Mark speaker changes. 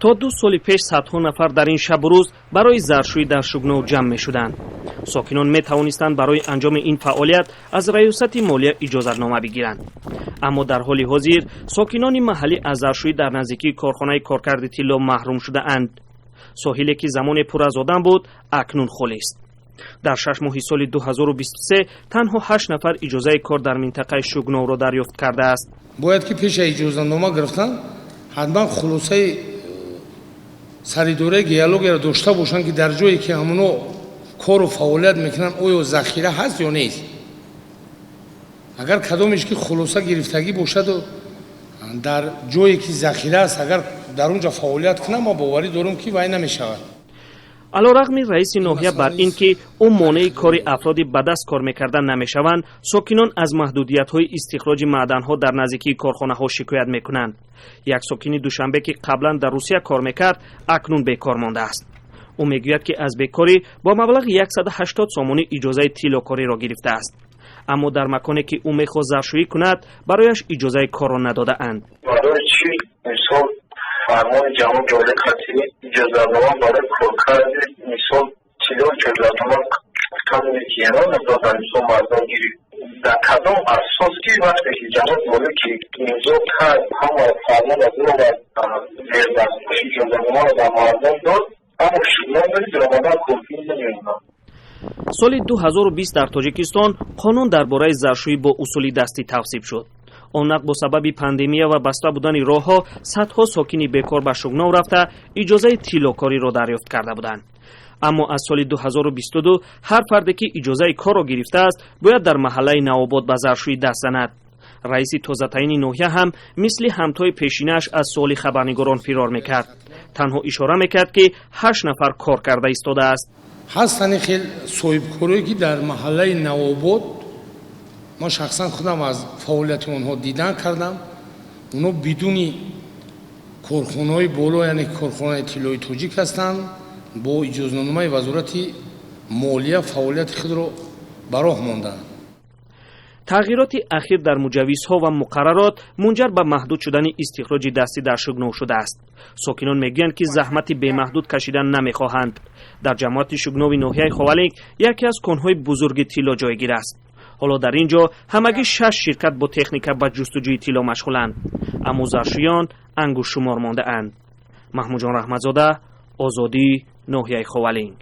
Speaker 1: То 2 соли пеш садҳо нафар дар ин шабу рӯз барои заршӯӣ дар Шугнов ҷамъ мешуданд. Сокинон метавонистанд барои анҷоми ин фаъолият аз Раёсати молия иҷозатнома бигиранд, аммо дар ҳоли ҳозир сокинони маҳаллӣ аз заршӯӣ дар наздикии корхонаи коркарди тилло маҳрум шудаанд. Соҳиле, ки замоне пур аз одам буд, акнун холист. Дар 6 моҳи соли 2023 танҳо ҳашт нафар иҷозаи кор дар минтақаи Шугновро дарёфт кардааст.
Speaker 2: Бояд ки пеша иҷозатнома гирифтан ҳатман хулосаи саридораи геологияро дошта бошанд, ки дар ҷое, ки ҳамоно кору фаъолият мекунанд, оё захира ҳаст ё нест. Агар кадомеш ки хулоса гирифтагӣ бошаду дар ҷое, ки захира аст, агар дар он ҷо фаъолият кунам, ма боварӣ дорам, ки вай намешавад.
Speaker 1: Алорағми раиси ноҳия бар ин ки ӯ монеи кори афроди ба даст кор мекардан намешаванд, сокинон аз маҳдудиятҳои истихроҷи маъданҳо дар наздикии корхонаҳо шикоят мекунанд. Як сокини Душанбе, ки қаблан дар Русия кор мекард, акнун бекор мондааст. Ӯ мегӯяд, ки аз бекорӣ бо маблағи 180 сомонӣ иҷозаи тиллокориро гирифтааст, аммо дар маконе, ки ӯ мехост заршӯӣ кунад, барояш иҷозаи корро надодаанд.
Speaker 3: Барои чӣ, мисол, фармони ҷаноби олӣ қатъӣ иҷозатнома барои коркарди, мисол, тилло иҷозатнома надодан? Мисол, мардум гирифт дар кадом асос, ки вақте ки ҷаноби олӣ ки имзо кард, ҳама фармон аз зердастпӯш иҷозатномаро ба мардум дод, аммо шумо омадан коркунӣ намеонад.
Speaker 1: Соли 2020 дар Тоҷикистон қонун дар бораи заршӯӣ бо усули дастӣ тавсиб шуд. Он вақт бо сабаби пандемия ва баста будани роҳҳо садҳо сокини бекор ба Шугнов рафта, иҷозаи тиллокориро дарёфт карда буданд. Аммо аз соли 2022 ҳар фарде, ки иҷозаи корро гирифтааст, бояд дар маҳаллаи Навобод ба заршӯӣ даст занад. Раиси тозатаъини ноҳия ҳам мисли ҳамтои пешинааш аз суоли хабарнигорон фирор мекард, танҳо ишора мекард, ки ҳашт нафар кор карда истодааст.
Speaker 2: Ҳастани хел соҳибкорое, ки дар маҳаллаи Навобод ман шахсан худам аз фаъолияти онҳо дидан кардам. Онҳо бидуни корхонаҳои боло, яъне корхонаи тиллои тоҷик ҳастанд, бо иҷозатномаи Вазорати молия фаъолияти худро ба роҳ монданд.
Speaker 1: Тағйироти ахир дар муҷаввизҳо ва муқаррарот мунҷар ба маҳдуд шудани истихроҷи дастӣ дар Шугнов шудааст. Сокинон мегӯянд, ки заҳмати бемаҳдуд кашидан намехоҳанд. Дар ҷамоати Шугнови ноҳияи Ховалинг яке аз конҳои бузурги тилло ҷойгир аст. Ҳоло дар ин ҷо ҳамагӣ шаш ширкат бо техника ба ҷустуҷӯи тилло машғуланд, аммо заршӯён ангуштшумор мондаанд. Маҳмудҷон Раҳматзода, Озодӣ, ноҳияи Ховалинг.